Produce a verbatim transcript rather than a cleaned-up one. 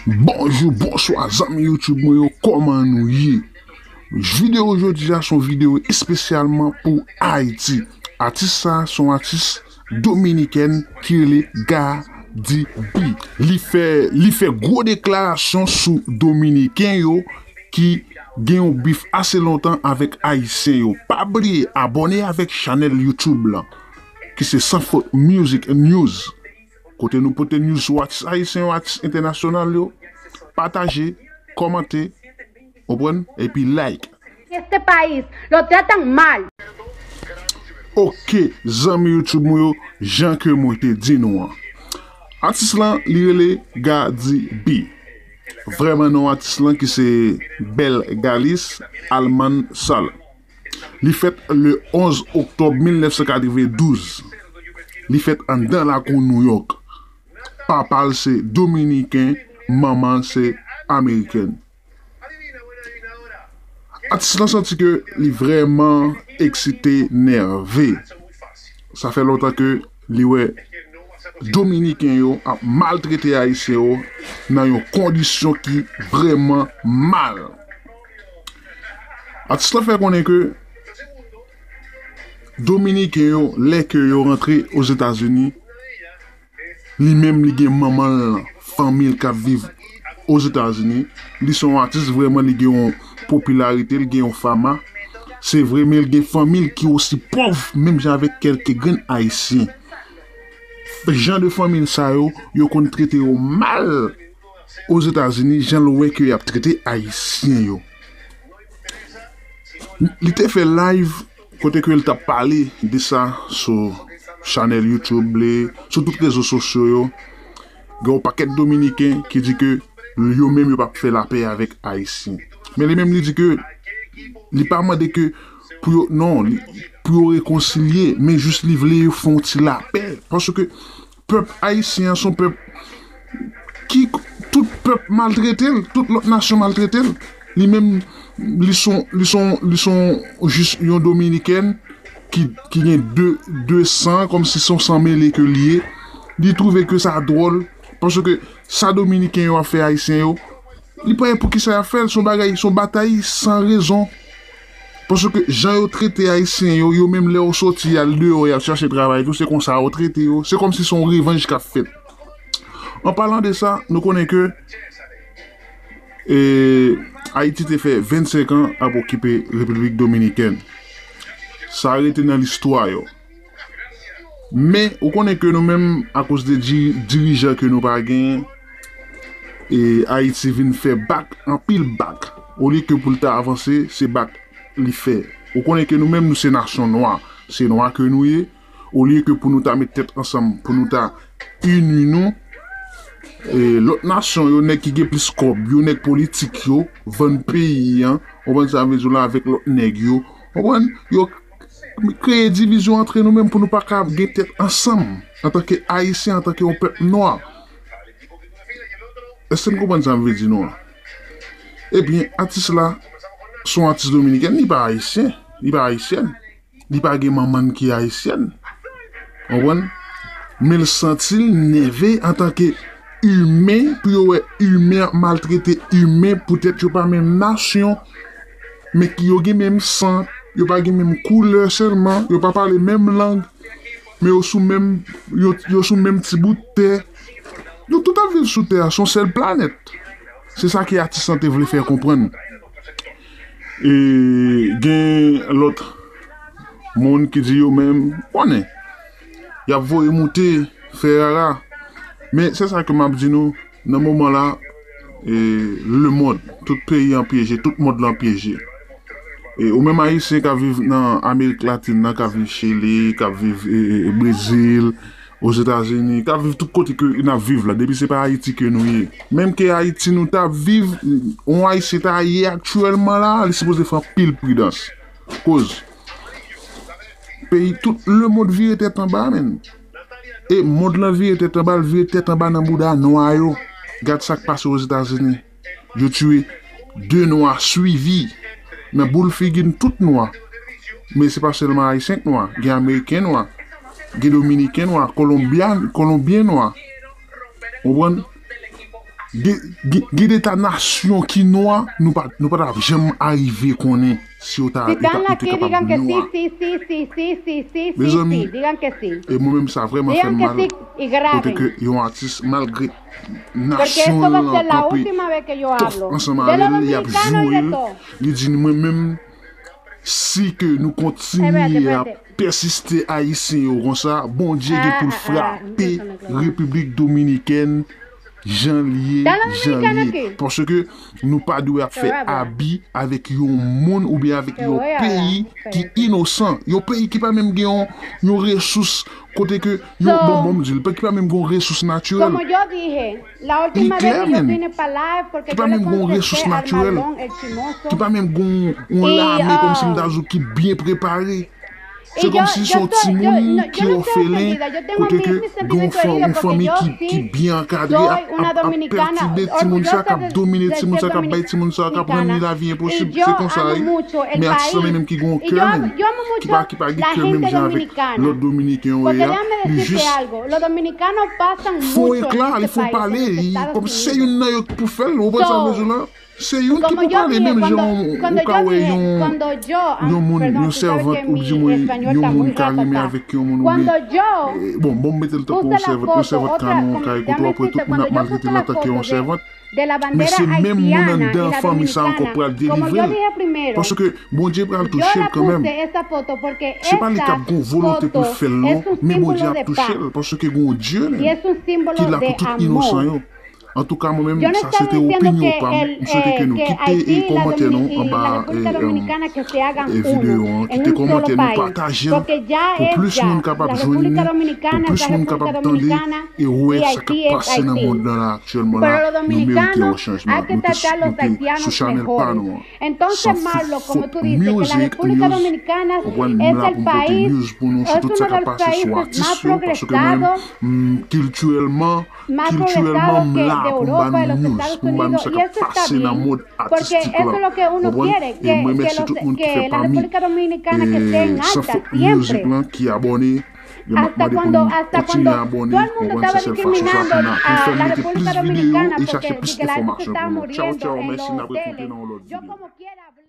Bonjou, bonswa, zanmi YouTube mwen yo, kòman nou ye? Videyo jodi a se yon videyo espesyalman pou Ayiti. Atis sa a se yon atis dominikèn ki rele Gady B. Li fè, li fè gwo deklarasyon sou Dominiken yo ki gen yon bif ase lontan avèk Ayisyen yo. Pa bliye abòne avèk chanèl YouTube lan, ki se Sans Faute Music News. Kote nou pote news sou atis ayisyen yo, atis entènasyonal yo. Pataje, kòmante, konprann, epi like. Este país lo tratan mal. Ok, zanmi YouTube mwen yo, jan ke mwen te di nou an. Atis lan, li rele Gady B. Vrèman non atis lan ki se Bel Galis Alman Sal. Li fèt le onz oktòb mil nèf san katrevendouz. Li fèt anndan lakou New York. Papa l se dominiken, manman l se amerikèn. Atis lan santi ke li vrèman eksite, nève. Sa fè lontan ke li wè dominiken yo ap maltrete ayisyen yo nan yon kondisyon ki vrèman mal. Atis lan fè konnen ke dominiken yo, lè ke yo rantre Ozetazini, li menm li gen manman l, fanmi l k ap viv Ozetazini. Li se yon atis vrèman, li gen yon popilarite, li gen yon fama. Se vre, men li gen fanmi l ki osi pòv, menm jan avèk kèlke grenn ayisyen. Jan de fanmi l sa yo, yo konn trete yo mal Ozetazini, jan l wè ke y ap trete ayisyen yo. Li te fè live kote ke l t ap pale de sa sou chanèl YouTube li, sou tout rezo sosyo yo. Gen yon pakèt dominiken ki di ke yo menm yo p ap fè lapè avèk ayisyen. Men li menm li di ke li pa mande ke pou yo, non, li, pou yo rekonsilye, men jis li vle yo fè yon ti lapè. Paske pèp ayisyen an se yon pèp ki, tout pèp maltrete l, tout lòt nasyon maltrete l. Li menm, li se yon, li se yon, li se yon, jis yon dominiken ki, ki gen de, de san, kòmsi se yon san mele ke li ye. Li twouve ke sa dwòl, paske sa dominiken yo ap fè ayisyen yo, li pa gen poukisa y ap fè l, se yon bagay, se yon batay san rezon. Paske jan yo trete ayisyen yo, yo menm lè yo soti y al deyò, y al chache travay tou, se konsa yo trete yo. Se kòmsi se yon revanj k ap fèt. An palan de sa, nou konnen ke, e, Ayiti te fè vennsenk an ap okipe Repiblik Dominikèn. Sa rete nan listwa yo. Men, ou konnen ke nou menm, akoz de di-, dirijan ke nou pa genyen, e Ayiti vin fè bak, anpil bak. Olye ke pou l ta avanse, se bak li fè. Ou konnen ke nou menm, nou se nasyon nwa. Se nwa ke nou ye. Olye ke pou nou ta met tèt ansanm, pou nou ta ini nou, e lòt nasyon yo, nèg ki gen plis kòb yo, nèg politik yo, vann peyi an, ou konprann sa m vle di w la, avèk lòt nèg yo, ou konprann, yo kreye divizyon antre nou menm pou nou pa ka gen tèt ansanm antanke Ayisyen, antanke yon pèp nwa. Èske n konprann sa m vle di nou an? Ebyen, atis la, se yon atis dominikèn, li pa ayisyen, li pa ayisyèn, li pa gen manman n ki ayisyèn. Konprann? Men l santi l nève antanke imen, pou yo wè imen ap maltrete imen, poutèt yo pa menm nasyon, men ki yo gen menm san, yo pa gen menm koulè sèlman, yo pa pale menm lang, men yo sou menm, yo, yo sou menm ti bout tè. Nou tout ap viv sou tè a, se yon sèl planèt. Se sa ke atis lan te vle fè konprann. E gen lòt moun ki di yo menm, konnen, y ap voye moute, fè rara. Men se sa ke m ap di nou, nan moman la, e, lemonn, tout peyi an pyeje, tout mond lan pyeje. E ou menm Ayisyen k ap viv nan Amerik Latin nan, k ap viv Chili, k ap viv, e, e, Brezil, Ozetazini, k ap viv tout kote ke n ap viv la, depi se pa Ayiti ke nou ye. Menm ke Ayiti nou t ap viv, yon Ayisyen ta ye aktyèlman la, li sipoze fè anpil pridans. Koz peyi, tout lemonn vire tèt anba, menm. E mond lan vire tèt anba, l vire tèt anba nan bouda nwa yo. Gad sa k pase Ozetazini. Yo tiye de nwa swivi nan boul figi n tout nwa. Men se pa sèlman ayisyen k nwa, gen ameriken nwa, gen dominiken nwa, kolonbyan, kolonbyen nwa. Ou konprann? Gen, gen, gen de ta nasyon ki nwa, nou pa, nou pa t ap janm arive konnen si yo ta, yo ta, yo te kapab nwa. Mezanmi, e mwen menm sa vrèman fè m mal. Kote ke yon atis, malgre nasyon l lan kanpe tough ansanm avè l, y ap joure l, li di mwen menm, si ke nou kontinye ap pèsiste Ayisyen yo konsa, Bondye gen pou l frape Repiblik Dominikèn jan l ye, jan l ye. Paske nou pa dwe ap fè abi avèk yon moun oubyen avèk yon peyi ki inosan, yon peyi ki pa menm gen yon, yon resous kote ke yon, bon, bon, m di l, ki pa menm gen yon resous natirèl. Li klè, menm. Ki pa menm gen yon resous natirèl. Ki pa menm gen yon, yon lame kòmsi m ta di w ki byen prepare. Se kòmsi se yon timoun ki òfelen, kote ke gen yon fanmi ki, ki byen ankadre ap, ap, ap pètibe timoun sa, k ap domine timoun sa, k ap bay timoun sa, k ap rann li lavi enposib. Se konsa, wi. Men atis lan li menm ki gen yon kè, menm. Ki pa, ki pa gen kè menm jan avèk lòt dominiken yo ye a. Li jis fè yon ekla, li fè yon pale, kòm se youn nan yo ki pou fè l, ou konprann sa m vle di w la? Se youn ki pou pale, menm jan ou ka wè yon, yon moun, yon sèvant, ou di mwen, yon moun ka renmen avèk yon moun, oubyen, bon, bon, m mete l tankou yon sèvant, yon sèvant ka nan yon kay kote w ap wè tout moun ap maltrete l antanke yon sèvant. Men se menm moun anndan fanmi sa ankò pral delivre l. Paske Bondye pral touche l kanmenm. Se pa li k ap gen yon volonte pou l fè l, non, men Bondye ap touche l, paske gen yon Dye menm ki la pou tout inosan yo. Antouka, mwen menm, sa se te opinyon pa m. M swete ke nou kite e kòmantè nou anba, e, e, e videyo an. Kite kòmantè nou, pataje l pou plis moun kapab jwenn li, pou plis moun kapab tande e wè sa k ap pase nan mond lan la aktyèlman la. Nou merite yon chanjman. Nou te, nou te sou chanèl pa nou an. San fot, fot music news, ou konprann, m la pou m pote news pou nou sou tout sa k ap pase sou atis yo, paske mwen menm, m, kiltirèlman, kiltirèlman, m la pou m ba nou news, pou m ba nou sa k ap pase nan mond atistik la. Ou konprann? E m remèsye tout moun ki fè pami, e, San Fot Music lan, ki abòne. Yo, m ap mande pou nou kontinye abòne, ou konprann, se sèl fason sa pou n a, pou n fè m mete plis videyo e chache plis enfòmasyon pou nou. Tchaw, tchaw, mèsi, n ap retwouve nan yon lòt videyo.